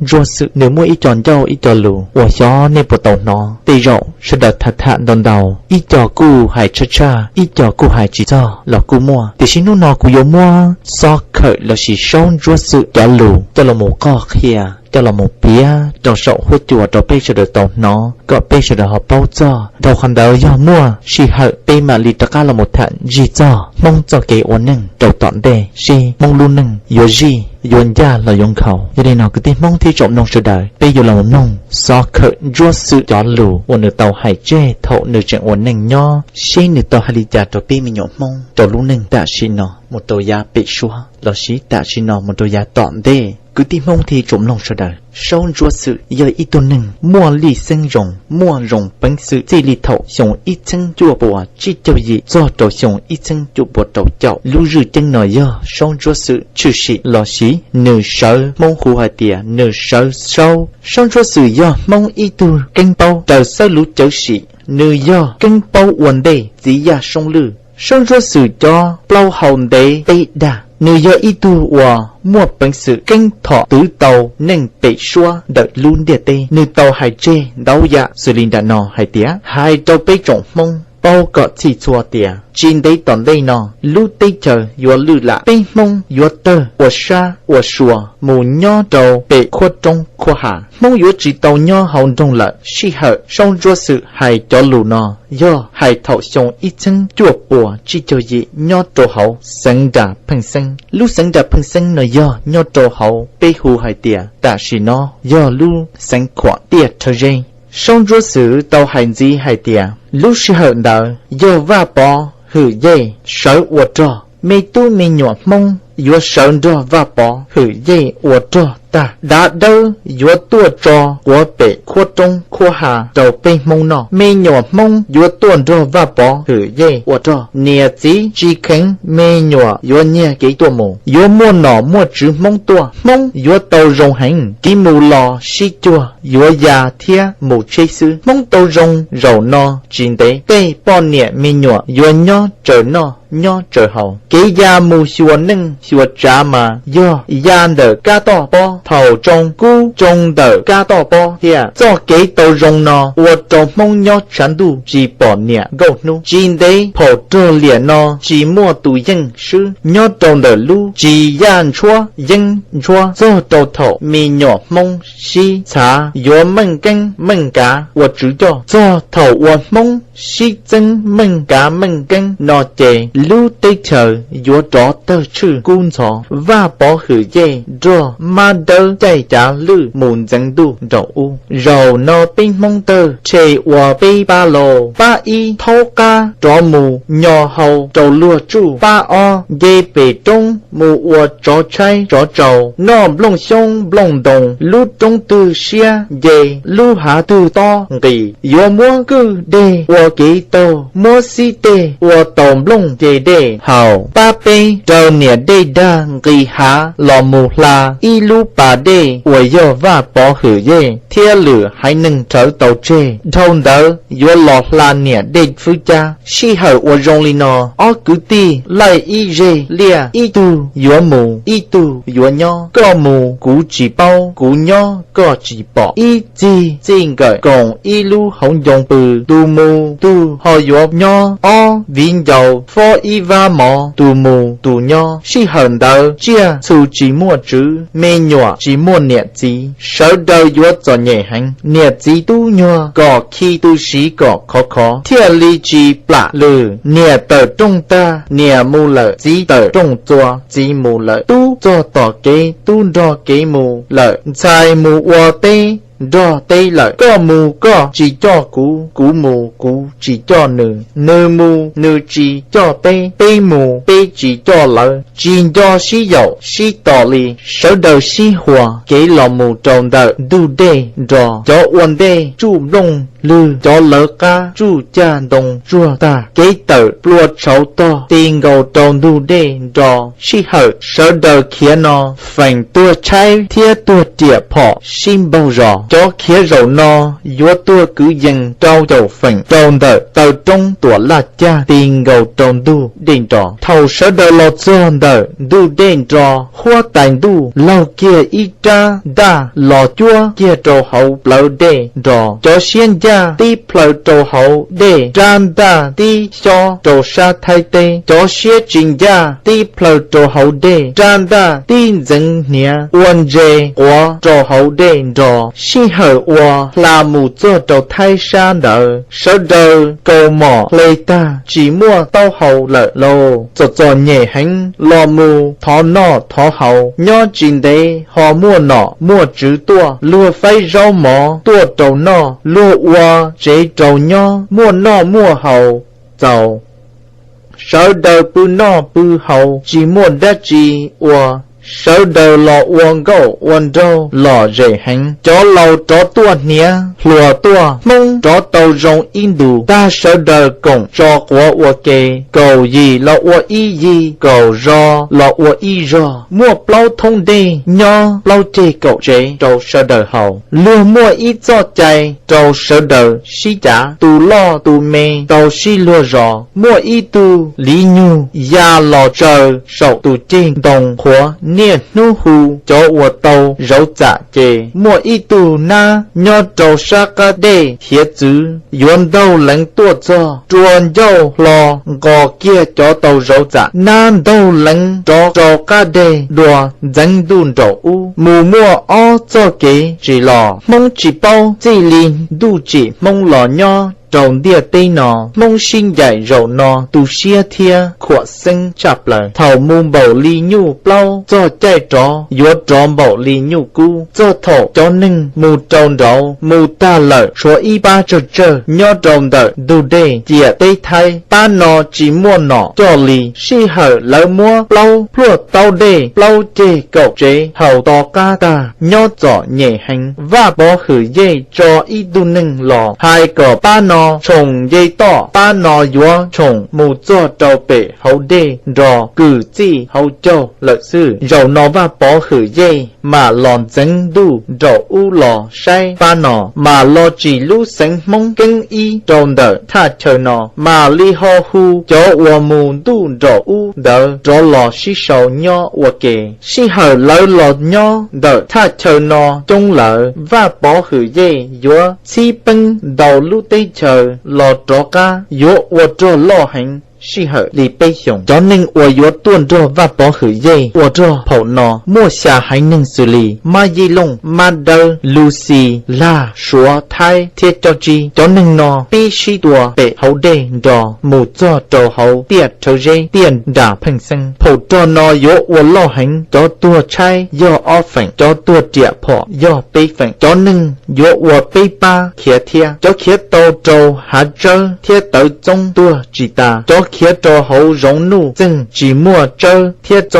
Ntsuab Xwm nws muaj ib co ncauj ib co lus uas xyov nej puas tau hnov. Tej zaum sawv daws tham tham ntau ntau, ib co kuj hais tshaj tshaj, ib co kuj hais tsis txog los kuj muaj. Tiam sis hnub no kuv yuav muab Xob Khawm lossis Saub Ntsuab Xwm cov lus coj los mus qoj qhia, coj los mus piav rau saum huab cua rau peb sawv daws tau hnov, kom peb sawv daws ho paub txog. Dhau qhov ntawd yog muaj sij hawm peb mam li rov qab los mus tham ntsig txog Hmoob txoj kev ua neej rau tom ntej, seb Hmoob lub neej yuav zij, yuav ncaj los yuav nkhaus. Yog li no kwv tij Hmoob thiab tsoom mloog sawv daws, peb yuav los mus mloog Xob Khawm Ntsuab Xwm cov lus uas nws tau hais tseg thaum nws tseem ua neej nyob, seb nws tau hais li cas rau peb me nyuam Hmoob rau lub neej tam sim no mus rau yav pem suab lossis tam sim no mus rau yav tom ntej. Kwv tij Hmoob thiab tsoom mloog sawv daws, Saub Ntsuab Xwm yog ib tug neeg muaj lij xeeb zoo, muaj zoo peev xwm txij li thaum xyoo ib txhiab cuaj puas tsib caug yim txog rau xyoo ib txhiab cuaj puas rau caum. Lub zwj ceeb no yog Saub Ntsuab Xwm tshwm sim lossis nws sawv, Hmoob hu hais tias nws sawv saub. Saub Ntsuab Xwm yog Hmoob ib tug keeb paub raws xawb lub cawv sim, nws yog keeb paub ua ntej txiv Yaj Soob Lwj. Saub Ntsuab Xwm cov plaub hau ntev peb dag. Nws yog ib tug uas muaj peev xwm keeb thom twv tau neej pem suab ntawm lub ntiaj teb. Nws tau hais tseg ntau yam xws li nram no hais tias, hais rau peb tsoom Hmoob paub kom txhij txhua tias tsis ntev tom ntej no lub teb chaws yuav lwj lam, peb Hmoob yuav tawg ua sab ua sua mus nyob rau pem khuab roob khuab hav. Hmoob yuav tsis tau nyob hauv nroog lawm. Sij hawm Saub Ntsuab Xwm hais cov lus no yog hais thaum xyoo ib txhiab cuaj puas tsib caug yim nyob rau hauv xeev Nras Pheej Xeeb. Lub xeev Nras Pheej Xeeb no yog nyob rau hauv peb hu hais tias tam sim no yog lub xeev Khuam Tiaj Rhawv Zeb. Saub Ntsuab Xwm tau hais ntxiv hais tias lub sij hawm ntawd yog Vaj Pov Hwm Yej sawv ua rog. Me tub me nyuam Hmoob yuav sawv nrog Vaj Pov Hwm Yej ua rog tag. Dav dawb yuav tuaj tso quav pem khuab roob khuab hav rau peb Hmoob noj. Me nyuam Hmoob yuav tuaj nrog Vaj Pov Hwm Yej ua rog. Niam txiv tsis kheev me nyuam yuav nyiag kev tuaj mus. Yuav muaj nom muaj tswv Hmoob tuaj, Hmoob yuav tau zoo heev. Kev mus los sib cuag yuav ya thiab mus tsheb xwb. Hmoob tau zoo zaum no tsis ntev tej poj niam me nyuam yuav nyob tsaws noj nyob tsaws haus. Kev ya mus xyuas neej xyuas tsav mas yog ya ntawm kab toj pob. Thaum tsoo kub tsoo ntawm kab toj pob thiab. Txoj kev tau zoo no ua rau Hmoob nyob tshav ntuj tsis pom niam nkauj hnub. Tsis ntev phaum rog liam no tsis muaj tus yeej swb. Nyob rau ntawm lub tsis yaj ntshuab yeeb ntshuab txog rau thaum me nyuam Hmoob sib txhav yuav meej keeb meej kav ua tswv coj. Txog thaum uas Hmoob sib txeeb meej kav meej keeb no ces lub teb chaws yuav rov tawg tshwj kub ntxhov. Vaj Pov Hwm Yej nrog Mab Dawb Caij Cav Lwj mus ntxeev ntuj nraum ub. Zaum no peb Hmoob tawg rhe ua peb pab lauj. Pab ib thaub qab rov mus nyo hau rau luag tsuj. Pab ob nce pem roob mus ua tsov tshaib tsov tsau, noj nplooj xyoob nplooj ntoo. Lub roob twg siab nce, lub hav twg tob nqis, yuav muab kwj deg ua kev taug, muab xib teg ua taus nplooj nce dej haus. Pab peb raws niam dej dag nqis hav los mus hla ib lub pas dej uas yog Vaj Pov Hwm Yej thiab lwm haiv neeg rhawv tau tseg. Dhau ntawd yuav los hla niam dej Fwb Cab. Sij hawm uas zoo li no, ob kwv tij laij ib zeg liaj, ib tug yuav mus ib tug yuav nyob. Koj mus kuv tsis paub, kuv nyob koj tsis pom. Ib txig txij nkawm koom ib lub hauv ncoo pw, tus mus tus ho yuav nyob. Ob viv ncaus fob ib vab mov, tus mus tus nyob. Sij hawm ntawd tsiaj txhu tsis muaj tswv, me nyuam tsis muaj niam txiv, sawv daws yuav txom nyem heev. Niam txiv tub nyuag kom khi tu siv kom khov khov thiaj li tsis plam lwm. Niam tawm rooj tag, niam mus lawm, txiv tawm rooj txua, txiv mus lawm. Tub txog tom kev, tub nrog kev mus lawm. Ntxhais mus ua teb nrog teb lawm. Koj mus koj tsis coj kuv, kuv mus kuv tsis coj nws. Nws mus nws tsis coj peb, peb mus peb tsis coj lawv. Tsis nco sib yaum sib tos li, sawv daws sib huas. Kev los mus rau ntawm ntug dej nrog cov ua ntej tsuj nplooj lwg cov lawv qab tsuj caj ntoo tsuag tag, kev tawm plua tshauv tog ti nkaus rau ntug dej nro. Sij hawm sawv daws khiav no, feem tuag tshaib thiab tuag riam phom sib npaug zos. Cov khiav zaum no yuav tuag kwv yees rau caum feem rau ntawm taw roob Tuam Laj Caj ti nkaus rau ntug dej nro. Thaum sawv daws los txog ntawm ntug dej nro, huab tais ntuj laug kiag ib rab ntaj los cuab kiag rau hauv plawv dej nro. Cov siab ncaj tib plhaw rau hauv dej, rab ntaj tib xyob rau sab Thaib teb. Cov siab tsis ncaj tib plhaw rau hauv dej, rab ntaj tib ntxeev hniav ua ntse quav rau hauv dej nro. Sij hawm uas hla mus txog rau Thaib sab ntawd, sawv daws kaus mom hle tag tsis muaj taub hau lawm lauj. Txom txom nyem heev los mus thov noj thov haus, nyob tsis ntev ho muaj nom muaj tswv tuaj, luag faib zaub mov tuaj rau noj, luag ua tsev rau nyob, muaj noj muaj haus txaus. Sawv daws pw noj pw haus tsis muaj dab tsi ua, sawv daws los ua nkauj ua nraug lom zem heev. Cov laus rov tuaj hniav, hluas tuaj Hmoob rov tau zoo ib ntus, tag sawv daws koom tso quav ua ke, kaum yim los ua ib yig, kaum zog los ua ib zog. Muaj plaub thoob dej nyob plaub ceg kaum tsev rau sawv daws haus. Luag muaj ib txoj cai rau sawv daws sib cav, tus loj tus me tau sib luag zos. Muaj ib tug liv nyug ya los tsaws saum tus ceg ntoo qhuav, niaj hnub hu cov uas tau zauv txam ces. Muaj ib tug nab nyob rau sab qab dej hiav txwv yuav ntaug leev tuaj txog, rua ncauj hlo nqos kiag cov tau zauv txam. Nab ntaug leev rov rau qab dej dua ntxeev ntuj nraum ub mus muaj ob txoj kev tsis los. Hmoob tsis paub txij li ntuj tsim Hmoob los nyob rau ntiaj teb no. Hmoob sib ncaim zaum no tu siab thiab khuam xeeb tshaj plaws. Thaum mus npaum li nyuj plaub txog caij rov yuav rov npaum li nyuj kub. Txog thaum cov neeg mus rau nraud mus tag lawm, tshuav ib pab tsawg tsawg nyob rau ntawm ntug dej ciam teb Thaib. Pab no tsis muaj nom coj li. Sij hawm lawv muab plaub pluaj taub dej plaub ceg kaum tsev haus to qab tag, nyob txom nyem heev. Vaj Pov Hwm Yej tso ib tug neeg los hais kom pab no tshoom nce toj, pab no yuav tshoom mus txog rau pem hauv dej nro kwm txij hauv caug lawm xwb. Zaum no Vaj Pov Hwm Yej mam los ntxeev ntuj nraum ub los saib pab no, mam los tsim lub xeev Hmoob keeb ib rau ntawm thaj chaw no, mam li ho hu cov uas mus ntuj nraum ub ntawd rov los sib sau nyob ua ke. Sij hawm lawv los nyob ntawm thaj chaw no coob lawm, Vaj Pov Hwm Yej yuav txhib peeb ntau lub teb chaws los rov qab yuav ua rog loj heev, sij hawm li peb xyoos. Cov neeg uas yuav tuaj nrog Vaj Pov Hwm Yej ua rog thaum no muaj xya haiv neeg xws li Mab Yij Looj, Mab Dawb, Luxi, Lag, Suav, Thaib thiab Cob Tsib. Cov neeg no pib sib tua pem hauv dej nro mus txog rau hauv tiaj Rhawv Zeb, tiaj Nras Pheej Xeeb. Phaum rog no yuav ua loj heev, cov tuag tshaib yog ob feem, cov tuag riam phom yog peb feem. Cov neeg yuav ua peb pab khiav thiab. Cov khiav tau rau hav tsawb thiab tawv txoob tuag tsis tas. Cov khiav rau hauv zoov nuj txeeg tsis muaj tsawb thiab txoob.